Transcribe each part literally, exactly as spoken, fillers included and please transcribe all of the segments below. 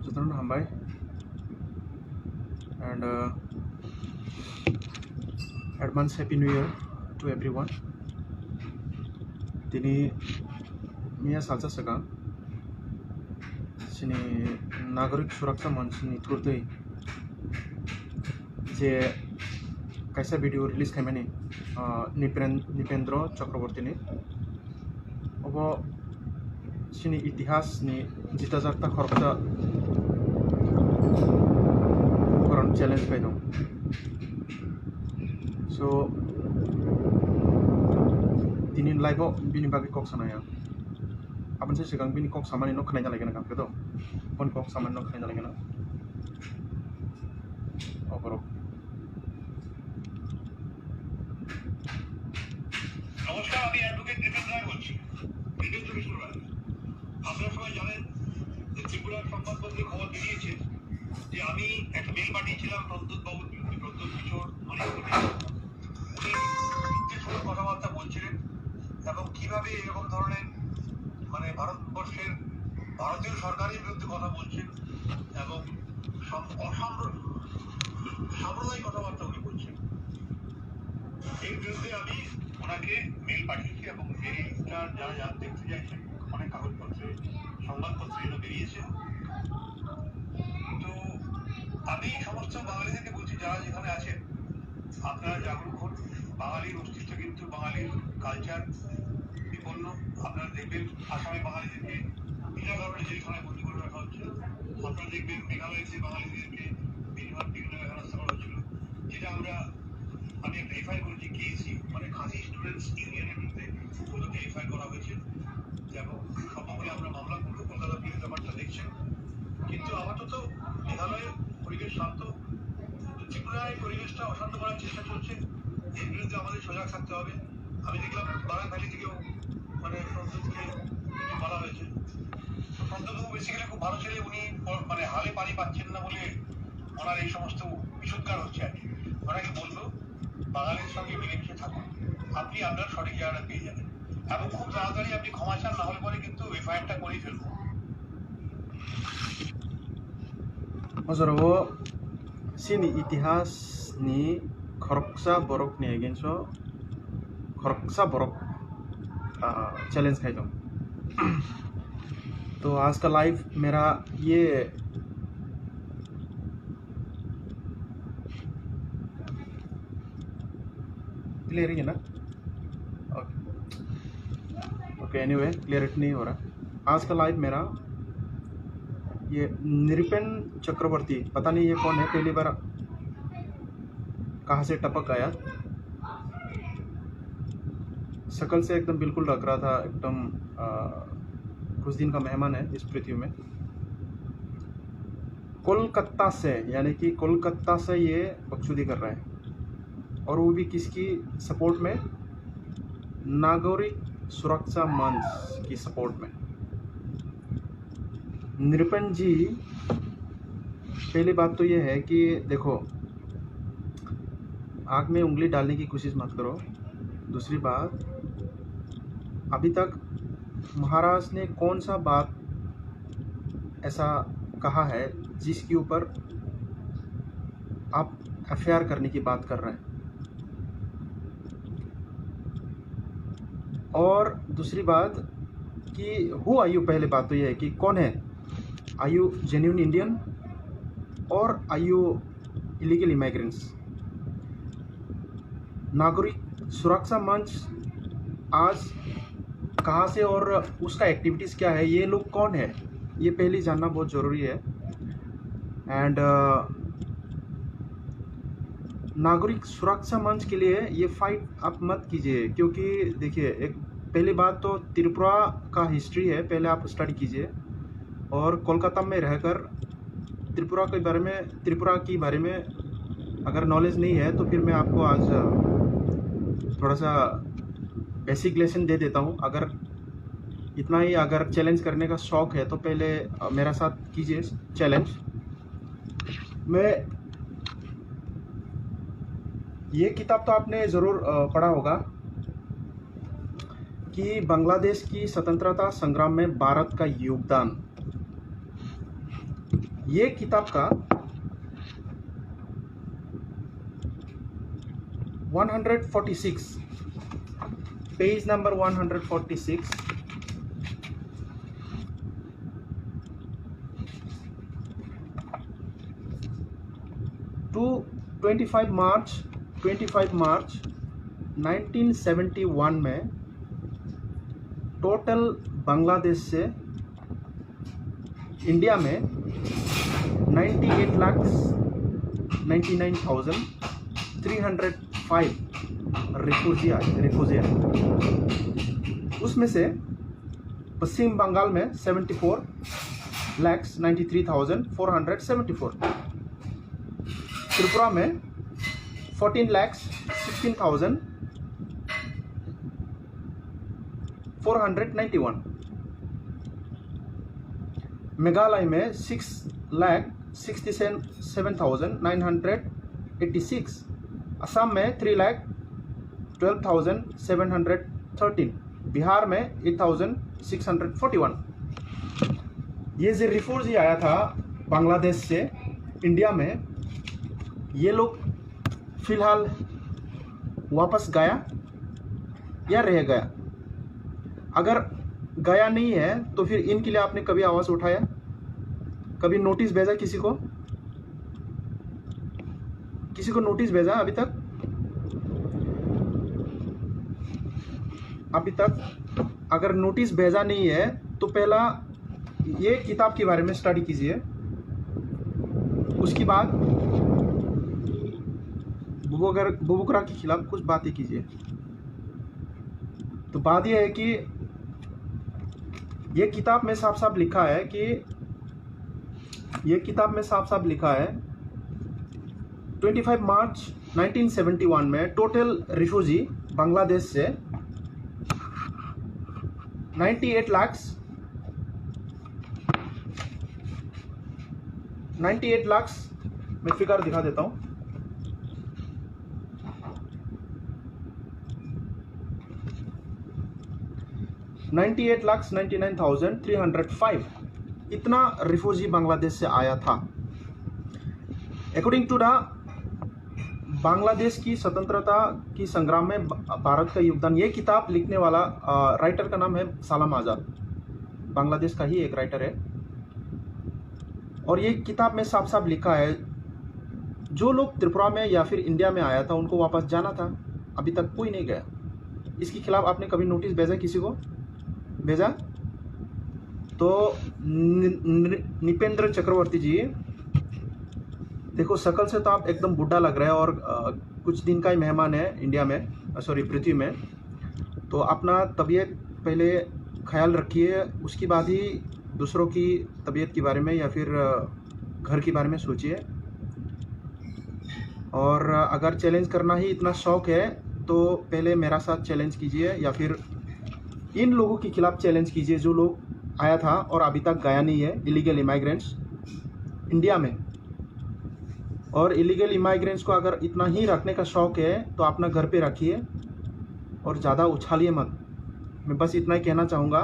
Jotono hambai and uh, advance happy new year to everyone. Tini miya salsa swkang chini Nagorik Suraksa Manch ni thurtwi je kaisa video release khaimani, uh, Nipren-, Nipendra Chakraborty ni. Obo chini itihas ni jita jakta khoroksa koron challenge bai tong. So, tini live o bini bagwi kok sanai ang. Aboni se swkang bini kok samani no khnaina laigana kang khe to. Boni kok samani no khnaina laigana. Oborok. নমস্কার, আমি অ্যাডভোকেট দীপেন রায় বলছি, ব্রিটেন চব্বিশ পরগনা। আপনারা সবাই জানেন যে ত্রিপুরার সংবাদপত্রে খবর বেরিয়েছে যে আমি একটা মেইল পাঠিয়েছিলাম প্রদ্যুৎ বাবুর বিরুদ্ধে, প্রদ্যুৎ কিশোর মণিপুরী। উনি মিথ্যে সুরে কথাবার্তা বলছিলেন এবং কিভাবে এরকম ধরনের, মানে, ভারতবর্ষের ভারতীয় সরকারের বিরুদ্ধে কথা বলছেন এবং সম-, অসাম্প্র-, সাম্প্রদায়িক কথাবার্তা উনি বলছেন। এর বিরুদ্ধে আমি ওনাকে মেইল পাঠিয়েছি এবং মেইলটা যারা যারা দেখতে চাইছেন, অনেক কাগজপত্রে, সংবাদপত্রে এটা বেরিয়েছে। তো আমি সমস্ত বাঙালিদেরকে বলছি, যারা যেখানে আছেন, আপনারা জাগরুক হন। বাঙালির অস্তিত্ব কিন্তু, বাঙালির কালচার বিপন্ন। আপনারা দেখবেন আসামে বাঙালিদেরকে বিনা কারণে জেলখানায় বন্দি করে রাখা হচ্ছে। আপনারা দেখবেন মেঘালয়তে বাঙালিদেরকে বিভিন্ন বিভিন্ন জায়গায় হেনস্থা করা হচ্ছিল, যেটা আমরা, আমি একটা এফআইআর করেছি কেএসইউ, মানে খাসি স্টুডেন্টস ইউনিয়নের বিরুদ্ধে, ওদেরকে এফআইআর করা হয়েছে। এবং সম্ভব হলে আমরা মামলা করবো, কলকাতা পুলিশ ব্যাপারটা দেখছেন। কিন্তু আপাতত মেঘালয়ের পরিবেশ শান্ত, ত্রিপুরায় পরিবেশটা অশান্ত করার চেষ্টা চলছে। এর বিরুদ্ধে আমাদের সজাগ থাকতে হবে। আমি দেখলাম বারাক ভ্যালি থেকেও, মানে, প্রদ্যুৎকে কিছু বলা হয়েছে। তো প্রদ্যুৎবাবু বেসিক্যালি খুব ভালো ছেলে, উনি প-, মানে, হালে পানি পাচ্ছেন না বলে ওনার এই সমস্ত বিষোদ্গার হচ্ছে আর কি। ওনাকে বলবো, বাঙালির সঙ্গে মিলেমিশে থাকুন, আপনি আপনার সঠিক জায়গাটা পেয়ে যাবেন। এবং খুব তাড়াতাড়ি আপনি ক্ষমা চান, না হলে পরে কিন্তু এফআইআরটা করেই ফেলবো। Ojoro o chini itihas ni khoroksa borok ni against o khoroksa borok, ah, challenge khai tong. तो आज का लाइव मेरा ये क्लियर है ना? ओके, ओके, एनीवे, क्लियर नहीं हो रहा। आज का लाइव मेरा ये नृपेन चक्रवर्ती, पता नहीं ये कौन है, पहली बार कहाँ से टपक आया। शकल से एकदम बिल्कुल लग रहा था, एकदम, आ, कुछ दिन का मेहमान है इस पृथ्वी में। कोलकाता से, यानी कि कोलकाता से ये बकचोदी कर रहा है, और वो भी किसकी सपोर्ट में? नागरिक सुरक्षा मंच की सपोर्ट में। नृपेन जी, पहली बात तो ये है कि देखो, आग में उंगली डालने की कोशिश मत करो। दूसरी बात, अभी तक महाराज ने कौन सा बात ऐसा कहा है जिसके ऊपर आप एफआईआर करने की बात कर रहे हैं? और दूसरी बात कि हु आर यू, पहले बात तो ये है कि कौन है, आर यू जेन्युइन इंडियन और आर यू इलीगल इमिग्रेंट्स? नागरिक सुरक्षा मंच आज कहाँ से और उसका एक्टिविटीज क्या है, ये लोग कौन है, ये पहले जानना बहुत ज़रूरी है। एंड नागरिक सुरक्षा मंच के लिए ये फाइट आप मत कीजिए, क्योंकि देखिए, एक पहली बात तो त्रिपुरा का हिस्ट्री है, पहले आप स्टडी कीजिए। और कोलकाता में रहकर त्रिपुरा के बारे में, त्रिपुरा के बारे में अगर नॉलेज नहीं है तो फिर मैं आपको आज, अ, थोड़ा सा बेसिक लेसन दे देता हूँ। अगर इतना ही अगर चैलेंज करने का शौक है तो पहले, अ, मेरा साथ कीजिए चैलेंज। मैं, ये किताब तो आपने ज़रूर, अ, पढ़ा होगा। कि बांग्लादेश की स्वतंत्रता संग्राम में भारत का योगदान, ये किताब का one hundred forty six, page number one hundred forty six, to twenty five March, twenty five March nineteen seventy one में टोटल बांग्लादेश से इंडिया में ninety eight lakh ninety nine thousand three hundred five refugee आए, refugee आए। उसमें से पश्चिम बंगाल में seventy four lakh ninety three thousand four hundred seventy four, Tripura में fourteen lakh sixteen thousand four hundred ninety one, Meghalaya में सिक्स lakh sixty seven thousand nine hundred eighty six, Assam में three lakh twelve thousand seven hundred thirteen, Bihar में eight thousand six hundred forty one. ये जो रिफ्यूजी आया था बांग्लादेश से India में, ये लोग फिलहाल वापस गया या रह गया? अगर गया नहीं है तो फिर इनके लिए आपने कभी आवाज़ उठाया, कभी नोटिस भेजा किसी को? किसी को नोटिस भेजा अभी तक? अभी तक अगर नोटिस भेजा नहीं है तो पहला ये किताब के बारे में स्टडी कीजिए, उसके बाद बुबकर बुबकरा के खिलाफ कुछ बातें कीजिए। तो बात यह है कि ये किताब में साफ साफ लिखा है कि ये किताब में साफ साफ लिखा है, twenty five March nineteen seventy one में टोटल रिफ्यूजी बांग्लादेश से ninety eight lakh, ninety eight lakh, मैं फिगर दिखा देता हूँ, ninety eight lakh ninety nine thousand three hundred five, इतना रिफ्यूजी बांग्लादेश से आया था। अकॉर्डिंग टू द बांग्लादेश की स्वतंत्रता की संग्राम में ब-, भारत का योगदान, ये किताब लिखने वाला, अ, राइटर का नाम है सलाम आज़ाद, बांग्लादेश का ही एक राइटर है। और ये किताब में साफ साफ लिखा है, जो लोग त्रिपुरा में या फिर इंडिया में आया था, उनको वापस जाना था, अभी तक कोई नहीं गया। इसके खिलाफ आपने कभी नोटिस भेजा किसी को? भेजा? तो नि-, नि-, निपेंद्र चक्रवर्ती जी, देखो, शक्ल से तो आप एकदम बूढ़ा लग रहे हैं और, अ, कुछ दिन का ही मेहमान है इंडिया में, अ, सॉरी, पृथ्वी में। तो अपना तबीयत पहले ख्याल रखिए, उसके बाद ही दूसरों की तबीयत के बारे में या फिर, अ, घर के बारे में सोचिए। और अगर चैलेंज करना ही इतना शौक है, तो पहले मेरा साथ चैलेंज कीजिए, या फिर इन लोगों के खिलाफ चैलेंज कीजिए, जो लोग आया था और अभी तक गया नहीं है, इलीगल इमाइग्रेंट्स इंडिया में। और इलीगल इमाइग्रेंट्स को अगर इतना ही रखने का शौक है, तो अपना घर पे रखिए और ज़्यादा उछालिए मत। मैं बस इतना ही कहना चाहूँगा।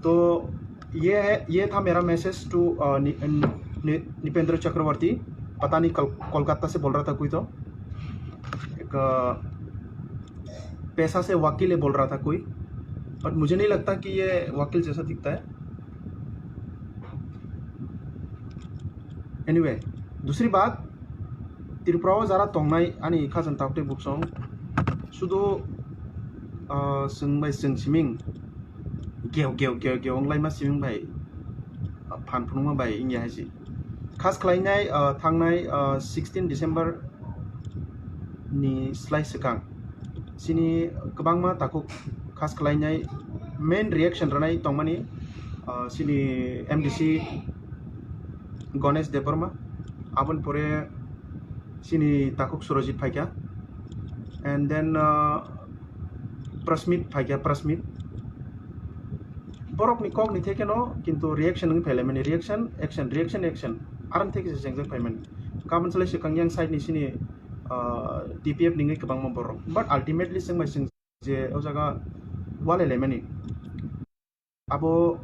तो ये है, ये था मेरा मैसेज टू, अ, नि-, नि-, निपेंद्र चक्रवर्ती। पता नहीं कल-, कोलकाता से बोल रहा था कोई तो। एक, अ, पैसा से वकील है बोल रहा था कोई, बट मुझे नहीं लगता कि ये वकील जैसा दिखता है। एनीवे, दूसरी बात, Tripura o jara tongnai ani khajang taktwi buksong sudu, ah, chwng bai chwng siming geo geo geo geo wnglaima siming bai, ah, phan phunukma bai wngya hai se. Khas khlainai, ah, thangnai, ah, sixteen December ni slai swkang chini kwbangma takhuk khas khlainai main reaction rwnai tongmani, ah, chini M D C Ganesh Debbarma, aboni pore chini takhuk Surojit phaikha, and then, ah, Prasmit phaikha, Prasmit. Borokni kokni thekeno kintu reaction wngwi phailaimani, reaction, action, reaction, action. Arang theke se chengjak phaimani. Gabon salai swkang yang side ni chini, ah, T P F ni wngwi kwbangma borok. But ultimately chwng bai chwng je o jaga wale lemani. Abo,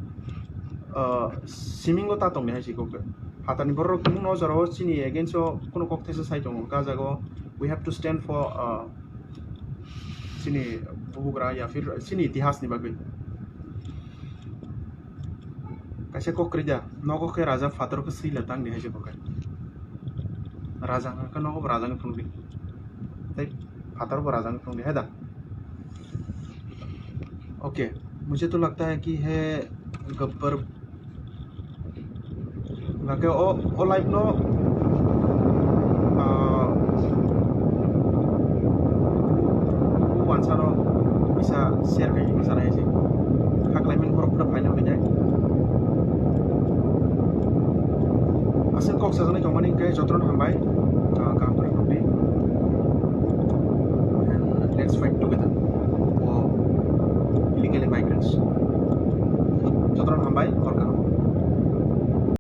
ah, siming o ta tongni hai si kok. Hatani borok mung no jora o chini against o kuno kok thaisa sai tongo. Ka jaga o we have to stand for, ah, chini bubugra ya fir chini itihas ni bagwi. Kaisa kok kwrwi da, nogo khe raja phatar khe swi la tang di hai se bo khe. Raja hwnkhe nogo bo raja wng thung di. Tei phatar bo raja wng thung di hai da. Okay, mujhe to lagta hai ki hai gabbar. Hwnkhe o, o live no, ah, o wansa no bisa share khai, bisa nai se. Khaklai min borok pura final bai nai. Aswk kok sajaknai tongmani hwnkhe jotono hambai, ah, kaham kwrwi tongdi. And let's fight together for illegal immigrants. Jotono hambai, hor kaham.